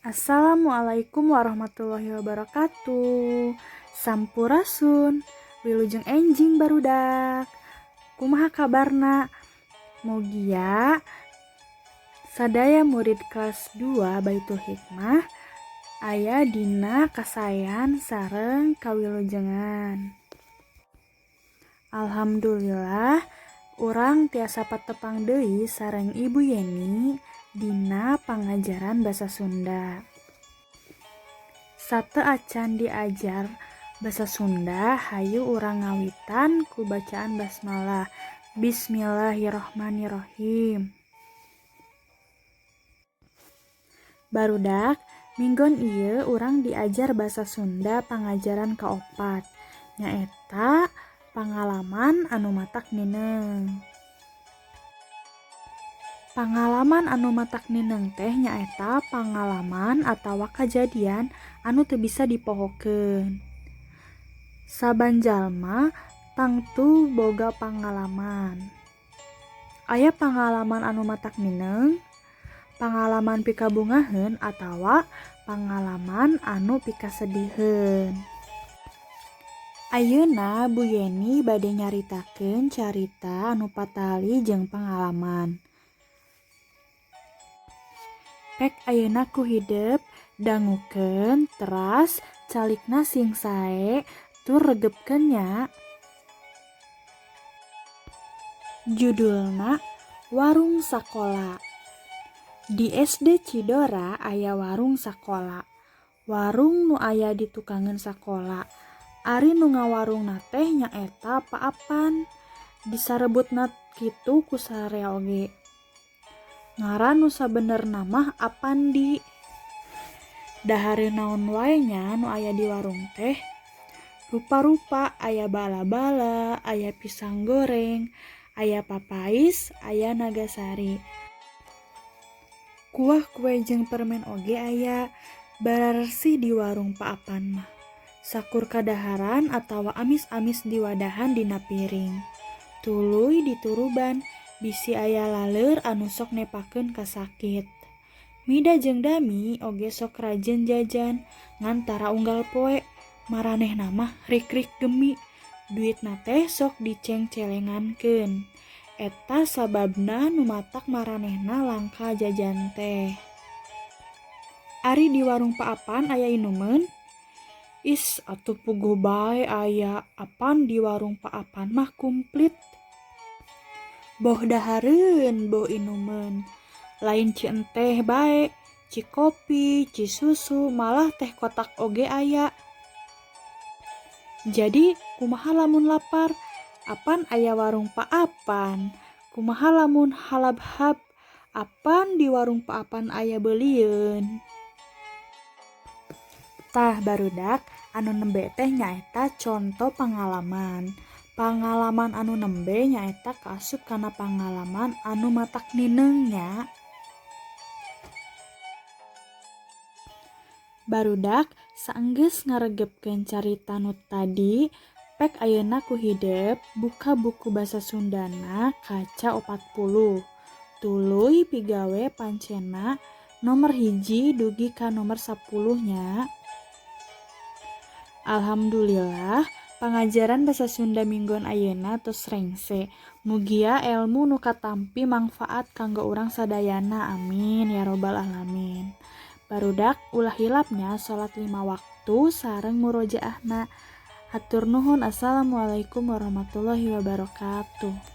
Assalamualaikum warahmatullahi wabarakatuh. Sampurasun, wilujeng enjing barudak. Kumaha kabarna? Mugia sadaya murid kelas 2 Baitul Hikmah aya dina kasaean sareng kawilujengan. Alhamdulillah urang tiasa patepang deui sareng Ibu Yeni dina pangajaran basa Sunda. Sateuacan diajar basa Sunda, hayu urang ngawitan ku bacaan basmalah. Bismillahirrahmanirrahim. Barudak, minggon ieu urang diajar basa Sunda pangajaran kaopat, nyaeta pangalaman anu matak nineung. Pangalaman anu matak nineung teh nyaeta pangalaman atawa kajadian anu teu bisa dipohokeun. Saban jalma tangtu boga pangalaman. Aya pangalaman anu matak nineung, pangalaman pikabungaheun atawa pangalaman anu pikasediheun. Ayeuna Bu Yeni bade nyaritakeun carita anu patali jeung pangalaman. Pek ayeuna ku hidep dangukeun teras calikna sing sae tur regepkeun nya. Judulna Warung Sakola. Di SD Cidora aya warung sakola. Warung nu aya di tukangeun sakola. Ari nu ngawarungna teh nyaeta Pak Apan. Disarebutna kitu ku sararea oge. Ngaran nu sabenerna mah Apandi. Dahareun naon wae nya nu aya di warung teh? Rupa-rupa aya bala-bala, aya pisang goreng, aya papais, aya nagasari. Kuah kue jeung permen oge aya. Bararesih di warung Pak Apan mah. Sakur kadaharan atawa amis-amis diwadahan dina piring. Tuluy dituruban bisi aya laleur anu sok nepakeun kasakit. Mida jeung Dami oge sok rajin jajan ngan tara unggal poe, maranehna mah rik-rik gemi. Duitna teh sok dicengcelengankeun. Eta sababna nu matak maranehna langka jajan teh. Ari di warung Pak Apan aya inumeun? Is atuh puguh bae aya, apan di warung Pak Apan mah kumplit. Boh dahareun boh inumeun. Lain ci enteh bae, ci kopi, ci susu, malah teh kotak oge aya. Jadi kumaha lamun lapar? Apan aya warung Pak Apan. Kumaha lamun halabhab? Apan di warung Pak Apan aya beulieun. Tah barudak, anu nembe teh nyaeta conto pangalaman. Pangalaman anu nembe nyaeta kaasup kana pangalaman anu matak nineung nya. Barudak, saenggeus ngaregepkeun carita nu tadi, pek ayeuna ku hidep buka buku basa Sundana kaca 40. Tuluy pigawe pancena nomor 1 dugi ka nomor 10 nya. Alhamdulillah, pangajaran basa Sunda minggon ayeuna tos rengse. Mugia elmu nu katampi mangfaat kanggo urang sadayana. Amin ya robbal alamin. Barudak ulah hilap nya salat 5 waktu sareng murojaahna. Hatur nuhun. Assalamualaikum warahmatullahi wabarakatuh.